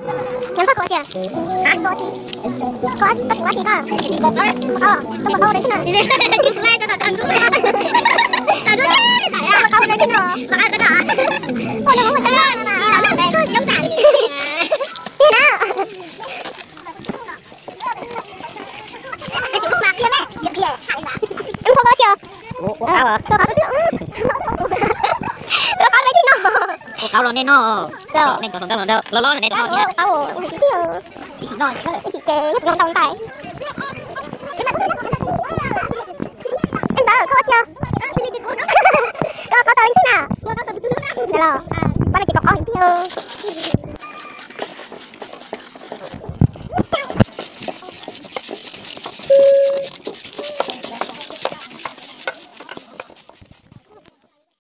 Nyob koj kuv tias, koj koj kuv tias koj, koj koj koj koj koj koj koj Ua qab los nej noj, nej cov hluas nkauj hluas nraug los los nej cov hluas nkauj. Ib sim noj, ib sim ces noj ntau ntais. Ntawd koj ua tsi, koj koj tau ib tug na, los koj no ces koj koj ib tug.